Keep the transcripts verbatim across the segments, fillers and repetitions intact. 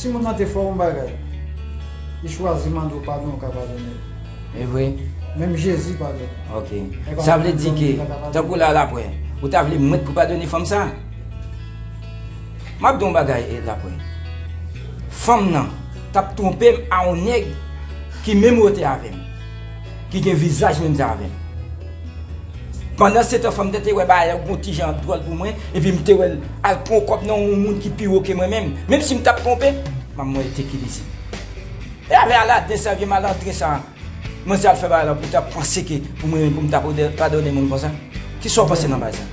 Si moun nan te fè w yon bagay, li chwazi mande w padon, ou ka padone l. E vre? Menm Jezi padone. Ok. Sa vle di ke, tankou la, lapre, ou ta vle mwen pou padone fanm sa? M ap di yon bagay, e, lapre. Fanm nan t ap twonpe m a yon nèg ki menm wote avè m, ki gen vizaj menm jan avè m. Pandan se tan, fanm nan te wè bagay la yon ti jan dwòl pou mwen, epi m te wè l al pran kòb nan yon moun ki pi wo ke mwen menm. Menm si m t ap twonpe, m ap mwen te kilise. E avè a ladan sa, vye malandren sa, manzè al fè bagay la pou ta panse ke pou mwen menm, pou m ta padone moun konsa. Kisa w panse nan bagay sa?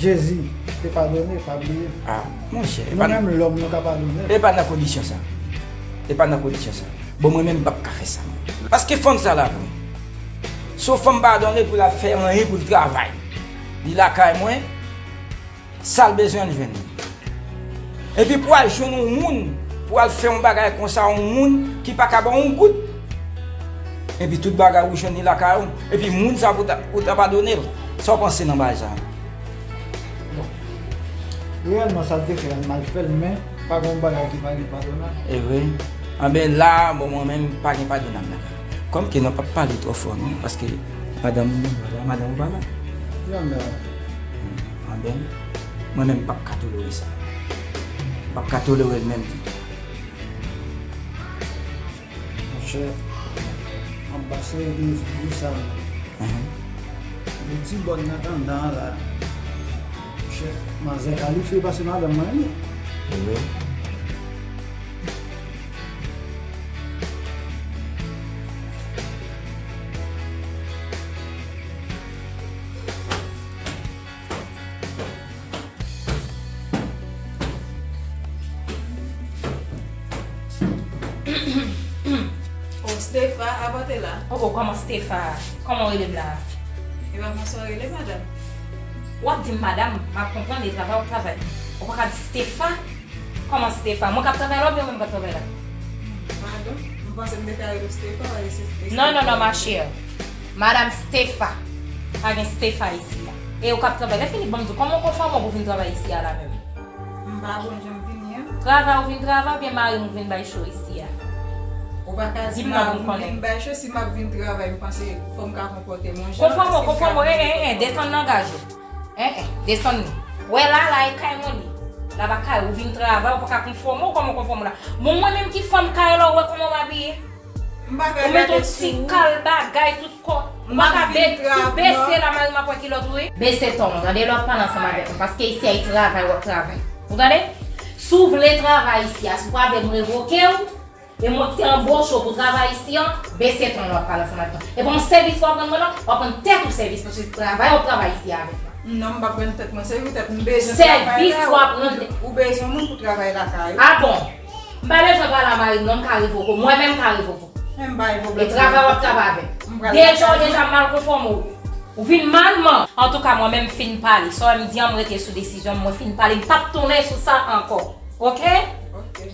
Jezi te padone, pa bliye. Ah, monchè, e pa, nou menm lòm, nou ka padone. E pa nan kondisyon sa. E pa nan kondisyon sa. Bon, mwen menm, m p ap ka fè sa. Paske fanm sa la, vre. Si yon fanm padone pou l ap fè anyen pou l travay. Li lakay mwen, sa l bezwen, l jwenn li. Epi pou al jwenn yon moun, pou al fè yon bagay konsa, yon moun ki pa ka ba w yon goud. Epi tout bagay ou jwenn li lakay ou. Epi moun sa pou ta, pou ta padone l. Sa w panse nan bagay sa? Bon. Reyèlman, sa l te fè a, l mal fè l, men pa gen yon bagay ki pa gen padonab. E vre. Anben la, bon, mwen menm, pa gen padonab la. Kòm ke nou p ap pale twò fò, non, paske madanm ou pa la, madanm ou pa la. Anben, mwen menm, m p ap ka tolere sa. M p ap ka tolere l menm ditou. Monchè, anbasè de, de sa, de ti bòn nan anndan an la. Monchè, manzè kalifye pase madanm mwen, wi. Oh, Stefa, apa w te la? Oh, oh, kòman Stefa? Kòman w rele m la? E pa konsa w rele, madanm? W ap di m madanm, m ap konprann, e travay w ap travay. Ou pa ka di Stefa? Kòman Stefa? Mwen k ap travay la oubyen mwen m p ap travay la? Padon, m panse m te ka rele w Stefa, e se, e se Non, non, non, ma chère. Madanm Stefa. Pa gen Stefa isi a. E ou k ap travay. Lè fini, ban m di w, kòman w konfòme w pou w vin travay isi a la menm? M pa konn jan m vini an. Travay ou vin travay oubyen mari m ou vin bay cho isi a? Ou pa ka di mari m vin bay cho, si m ap vin travay, m panse fò m ka konpòte m yon jan. Konfòme w, konfòme w, en, en, en, desann langaj ou. En, en, desann li. Wè la, la e kay mwen li. La pa kay ou vin travay, ou pa ka konfòme w, kòman w konfòme w la? Bon, mwen menm ki fanm kay la, ou wè kòman m abiye? Ou met yon ti kal bagay tout kò. Ou pa ka be-, bese la, mari m ap wè kilòt ou ye. Bese ton w, tande, lè w ap pale ansanm avèk mwen, paske isi a e travay w ap travay. Ou tande? Si w vle travay isi a, si w pa vle m revoke w, e mwen ki te anboche w pou travay isi an, bese ton w ap pale ansanm avèk mwen. E pa yon sèvis w ap rann mwen non, w ap rann tèt ou sèvis, paske se travay w ap travay isi a avèk mwen. Non, m p ap rann tèt mwen sèvis, tèt m bezwen travay la. Sèvis w ap rann. Ou bezwen moun pou travay lakay ou. Ah bon? M pa bezwen pale a mari m non, m ka revoke w. Mwen menm m ka revoke w. Men m pa gen pwoblèm. E travay w ap travay avè m. Deja w deja mal konfòme w. Ou vin mal man. Antouka, mwen menm m fin pale. Sa w wè m di an, m rete sou desizyon m, mwen fin pale. M p ap tounen sou sa ankò. Oke? Oke.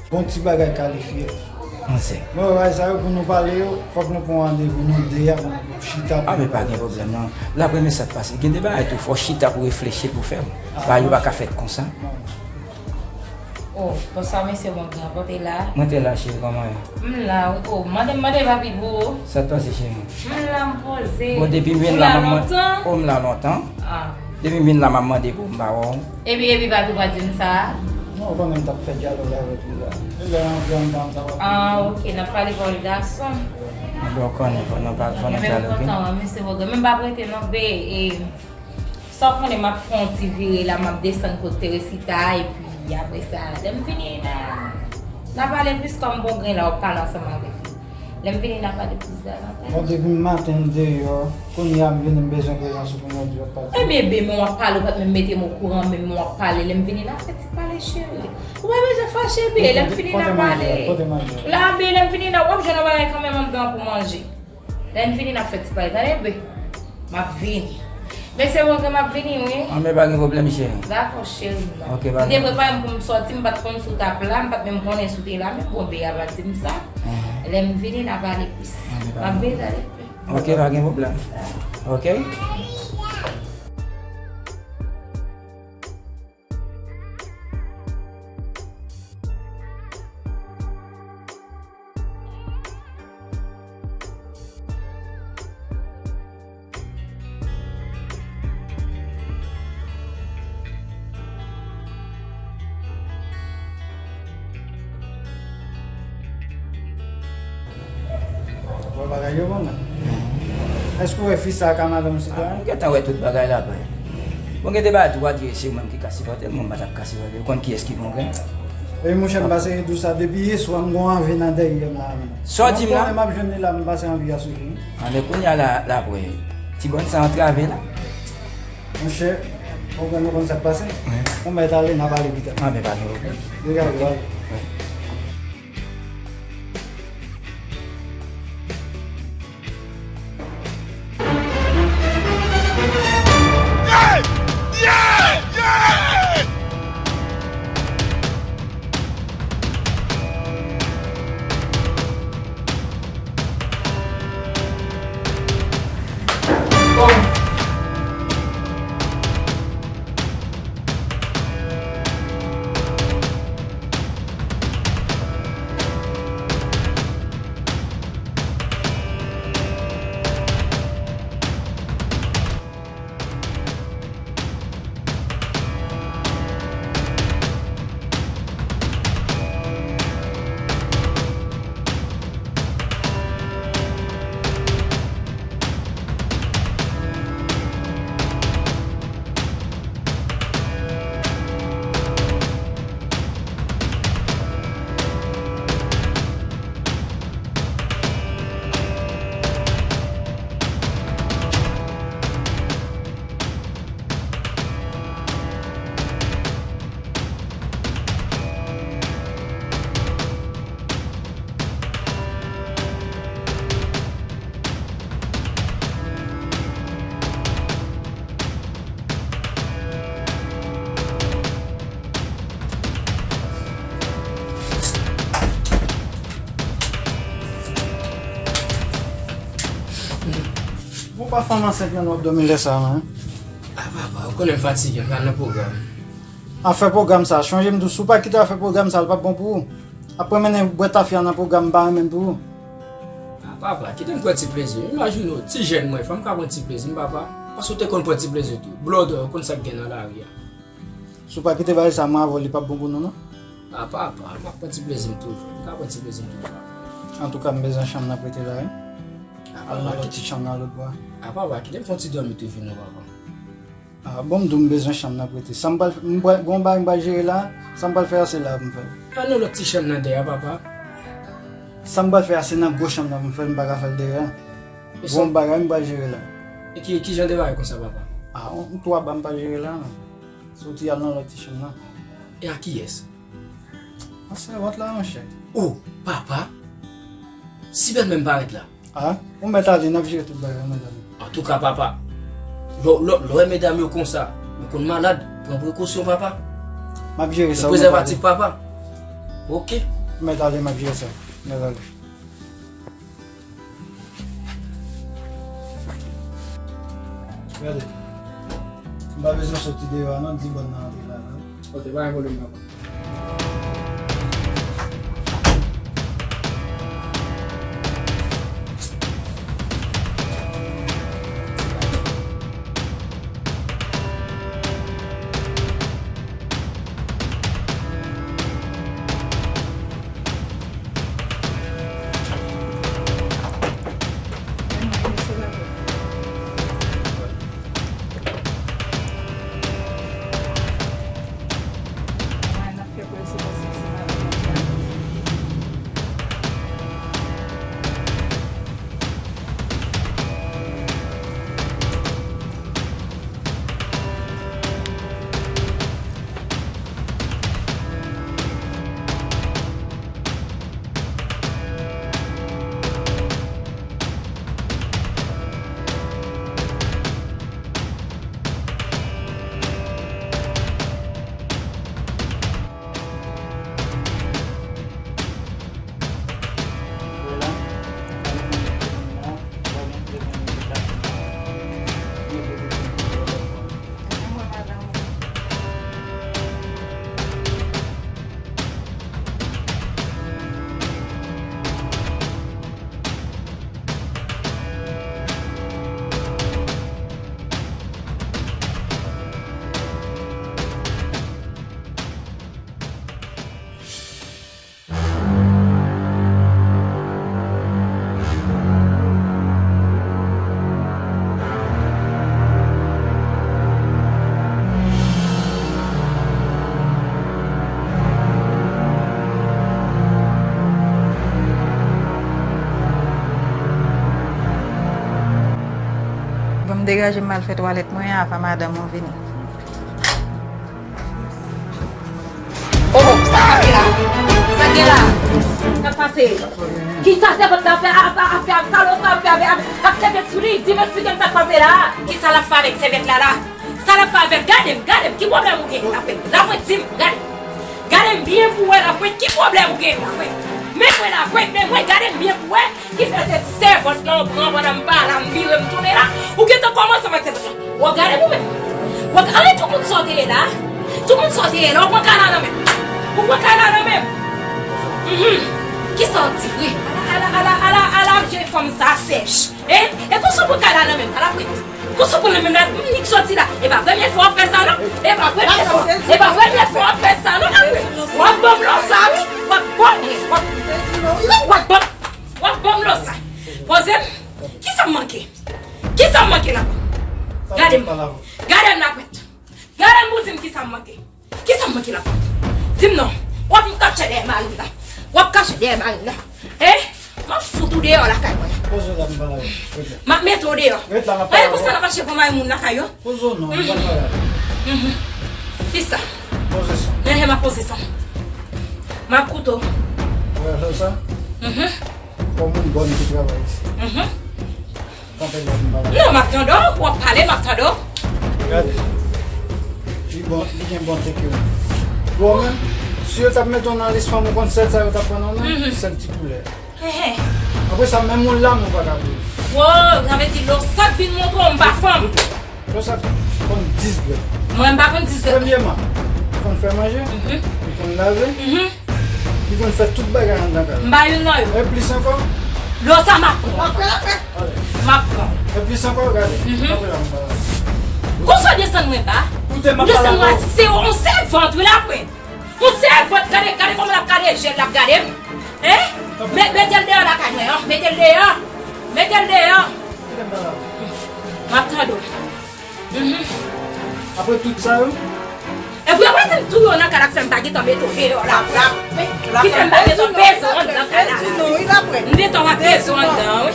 Bon ti bagay kalifye. Manzè. Bon, bagay sa yo pou nou pale yo, fòk nou pran randevou nou de a pou nou chita pou nou pale. Ah, men pa gen pwoblèm non. Lapre men sa k pase. Gen de bagay tou fò chita pou reflechi pou fè l. Ah, bagay yo pa ka fèt konsa. Oh, bonswa mesye, bon gran, bon te la. Mwen te la, cheri, kòman w ye? M la, wi. Oh, mande m, mande papi pou ou. Sa k pase, cheri? M la, m poze. Bon, depi m vin la, m ap man-, oh, m la lontan. Ah. Depi m vin la, m ap mande pou m pa wè w. Epi, epi, papi pa di m sa? Non, ou konnen m t ap fè dyalòg avèk li la. E lè antre anndan, m t ap ap. Ah, oke, n ap pale pawòl gason. Anben, ou konnen, fò nou pa, fò nou dyaloge. Men m kontan wè mesye Wogan, men m p ap rete non, be, e, sa w konnen, m ap fè yon ti vire la, m ap desann kot Teresita, epi apre sa, lè m vini, n a, n a pale plis kòm bon grenn la, w ap pale ansanm avèk li. Lè m vini, n a pale plis davantaj. Bon, depi maten m deyò, kounye a m vini, m bezwen prezans ou pou nou di lòt pati. Ebyen, be, men w ap pale, ou pa t menm mete m okouran, menm w ap pale. Lè m vini, n a fè ti pale, cheri. Ou pa bezwen fache, be. Lè m vini, n a pale. Kote manje a? La, be, lè m vini, n a, w ap jwenn yon bagay kanmenm anndan pou manje. Lè n vini, n ap fè ti pale. Tande, be. M ap vini. Mesye Wogan, m ap vini, wi. Anben, pa gen pwoblèm, cheri. Dakò, cheri m nan. Ok, pa gen pwoblèm. M te prepare m pou m sòti, m pa t konn si w t ap la, m pa t menm konnen si w te la, men bon, be a pa di m sa. Lè m vini, n a pale plis. Anben, M ap vin talè. Ok, pa gen pwoblèm. Ok. Wè bagay yo bon, men. Èske w wè fi sa a ka madanm sitwayen? Ah, m gentan wè tout bagay la, byen. Bon, gen de bagay tou, w a di se ou menm ki ka sipòte l, mwen m pa t ap ka sipòte l. Ou konn kiyès ki bon grenn? Wi, monchè, m pase Edou sa depi yè swa, m gon anvi nan dèyè m la, men. Sa w di m la? Mwen konnen m ap jwenn li la, m pase anvi a sou li. Anben, kounye a la, la, apre, ti bòn sa antrave la. Monchè, ou konn, ou konn sa k pase? Wi. Bon, mèt ale, n a pale pita. Anben, pa gen pwoblèm. Degaje, ale. Wi. Bon, pa fanm ansent nan w ap dòmi lè sa a, non? A papa, ou konnen m fatige, m pral nan pwogram. Afè pwogram sa, chonje m di w, si w pa kite afè pwogram sa, l p ap bon pou ou. Apre mennen bwè tafya nan pwogram, m pa renmen l pou ou. A papa, kite m pran ti plezi. Imajine w, ti jèn mwen, fò m ka pran ti plezi m, papa. Paske w te konn pran ti plezi tou. Blòdò, ou konn sa k gen nan lari a. Si w pa kite bagay sa, mwen avè w, li p ap bon pou nou, non. A papa, m ap pran ti plezi m toujou. M ka pran ti plezi m toujou, papa. Antouka, m bezwen chanm nan prete la, wi. A papa, al nan lòt ti chanm nan lòt bò a. A papa, kite m fè yon ti dòmi toujou, non, papa. Ah, bon, m di w m bezwen chanm nan prete. Sa m pral, m pral, gon bagay m pral jere la, sa m pral fè a se la pou m fè l. Al nan lòt ti chanm nan dèyè a, papa. Sa m pral fè a se nan gwo chanm nan pou m fè l, m pa ka fè l dèyè a. Gon bagay m pral jere la. E ki, ki jan de bagay konsa, papa? Ah, on, on twa ba m pral jere la, non. Soti al nan lòt ti chanm nan. E a kiyès? A sèvant la, monchè. Oh, papa! Si bèlmè m parèt la. Ah, ou mèt ale, n ap jere tout bagay, ou mèt ale. Antouka, papa, lè, lè, lè w wè medam yo konsa, yo konn malad, pran prekosyon, papa. M ap jere sa, ou mèt ale. Prezèvatif, papa. Ok. Ou mèt ale, m ap jere sa. Ou mèt ale. Gade. M pa bezwen soti deyò a non, di bòn nan antre la, non. Ok, pa gen pwoblèm, papa. Degaje m al fè twalèt mwen avan madanm ou vini. Oh, sa k pase la? Sa k gen la? Sa k pase? Kisa sèvant la fè a, a, a fè a, sa Losa ap fè avè, avè, ak sèvyèt sou li? Di m, eksplike m sa k pase la. Kisa l ap fè avèk sèvyèt la la? Sa l ap fè avè l? Gade m, gade m, ki pwoblèm ou gen? Lapwent, lapwent, di m, gade. Gade m byen pou wè, lapwent, ki pwoblèm ou gen, lapwent? Men mwen lapwent, men mwen, gade m byen pou wè. Ki fè se sèvant lan ou pran pandan m pa la, m vire m tounen la, ou gentan kòmanse avèk sèvant lan. W ap gade pou mwen. W ap, anben tout moun sa w te ye la. Tout moun sa w te ye la, ou pran kay la nan men m. Ou pran kay la nan men m. Mhm. Kisa w di vre? Ala, ala, ala, ala, ala, je fanm sa sèch. Hein? E konsa w pran kay la nan men m, ala pwent. Konsa w pran nan men m la, m nik soti la. E pa premye fwa w ap fè sa non. E pa premye fwa. E pa premye fwa w ap fè sa non. W ap ban m Losa wi. W ap ban m, w ap, w ap ban m. W ap ban m Losa. Poze m. Kisa m manke? Kisa m manke lapwent? Gade m. Gade m lapwent. Gade m pou di m kisa m manke. Kisa m manke lapwent? Di m non. W ap vin kache dèyè mari m nan. W ap kache dèyè mari m nan. Hein? M ap fout ou deyò lakay mwen. Poze w la, m pale avè w. Ret la. M ap mete w deyò. Ret la, m ap pale avè w. Konsa n ap mache pran mari moun lakay yo. Poze w non, m pral pale avè w. Mhm. Kisa? Poze san. Ehe, m ap poze san. M ap koute w. Ou wè sa? Mhm. Kòm yon bòn ki travay isi. Mhm. Kanpe la, m pale avè w. Non, m ap tande w. W ap pale, m ap tande w. Gade. Li bon, li gen bon tèt yo. Bon, men, si yo t ap mete w nan lis fanm ou konn sèl sa yo t ap pran nan men, mhm, sèl ti koulè. Ehe. Apre sa, menm yon lam ou pa ka boule. Wo, sa vle di Losa vin montre w m pa fanm. Losa konn dis grèt. Mwen m pa konn dis grèt. Premyeman, li konn fè manje, mhm, li konn lave, mhm, li konn fè tout bagay anndan kay la. M pa youn nan yo. E plis ankò. Losa m ap pran. Apre, apre. M ap pran. E plis ankò, gade. Mhm. Apre la, m pa la. Konsa w desann mwen ba. Koute, m ap pale avè w. Ou desann mwen, se yon sèvant wi lapwent. Yon sèvant, gade, gade kòman l ap gade je l, l ap gade m. Hein? Met, mete l deyò lakay mwen an. Mete l deyò. Mete l deyò. M ap tande w. Mhm. Apre tout sa yo? Epi yo pa di m tou yo nan kay la, ki fè m ta gentan mete w deyò la, la. Ki fè m ta gentan peze w anndan kay la, la. M gentan w ap peze w anndan, wi.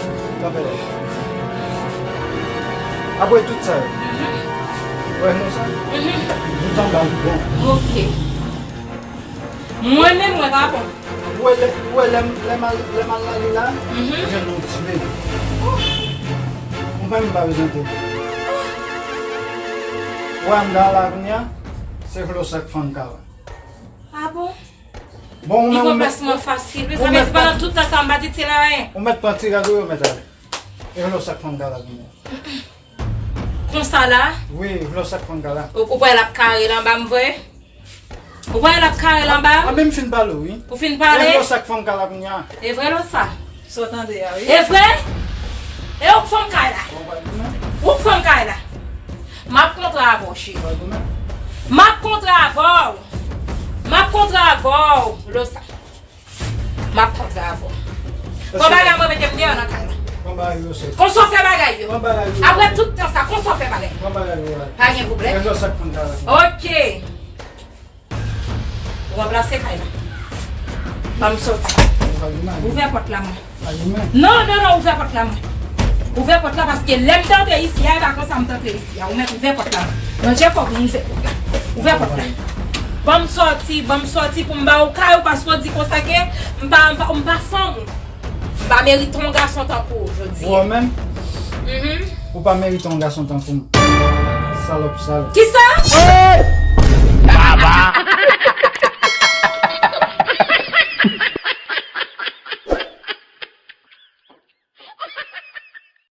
Apre tout sa yo? Mhm. Wè, non sa? Mhm. Bout anba l bon. Ok. Mwen menm, mwen pa konn. Ou wè lè, ou wè lè m, lè m al, lè m al lage la, mhm, m jwenn yon ti bebe. Ou menm m pa bezwen te di. Ou wè anndan la kounye a, se Losa k fann kay la. Ah bon? Bon, ou menm, ou mèt, ou mèt, ou mèt pran ti rad ou yo mèt ale. E Losa k fann kay la kounye a. Konsa la? Wi, Losa k fann kay la. Ou, ou kwè l ap kare l anba m vre? Ou kwè l ap kare l anba m? Anben m fin pale w, wi. Ou fin pale? E Losa k fann kay la kounye a. E vre Losa? Sa w tande a, wi. E vre? E ou k fann kay la? Ou k fann kay la? M ap kontre avè w, cheri. M ap kontre avè w. M ap kontre avè w, Losa. M ap kontre avè w. Pran bagay mwen, mete m deyò nan kay la. Pran bagay yo, sè. Konsa w fè bagay yo. Pran bagay yo. Apre tout tan sa, konsa w fè bagay. Pran bagay yo, wè. Pa gen pwoblèm. Lè sa k fann kay la. Ok. Ou ranplase kay la. Ban m soti. Ou pa gen mari. Ouvè pòt la, mwen. Pa gen mari. Non, non, non, ouvè pòt la, mwen. Ouvè pòt la, paske lè m t antre isi a, e pa konsa m t antre isi a. Ou mèt ouvè pòt la, mwen. Ranje kò w pou m ouvè pòt la. Ouvè pòt la. Ban m sòti, ban m sòti pou m ba ou kay ou, paske w di konsa ke m pa, m pa, m pa fanm ou. M pa merite yon gason tankou w jodi. Ou menm? Mhm. Ou pa merite yon gason tankou m. Salòp sal. Kisa? Hey!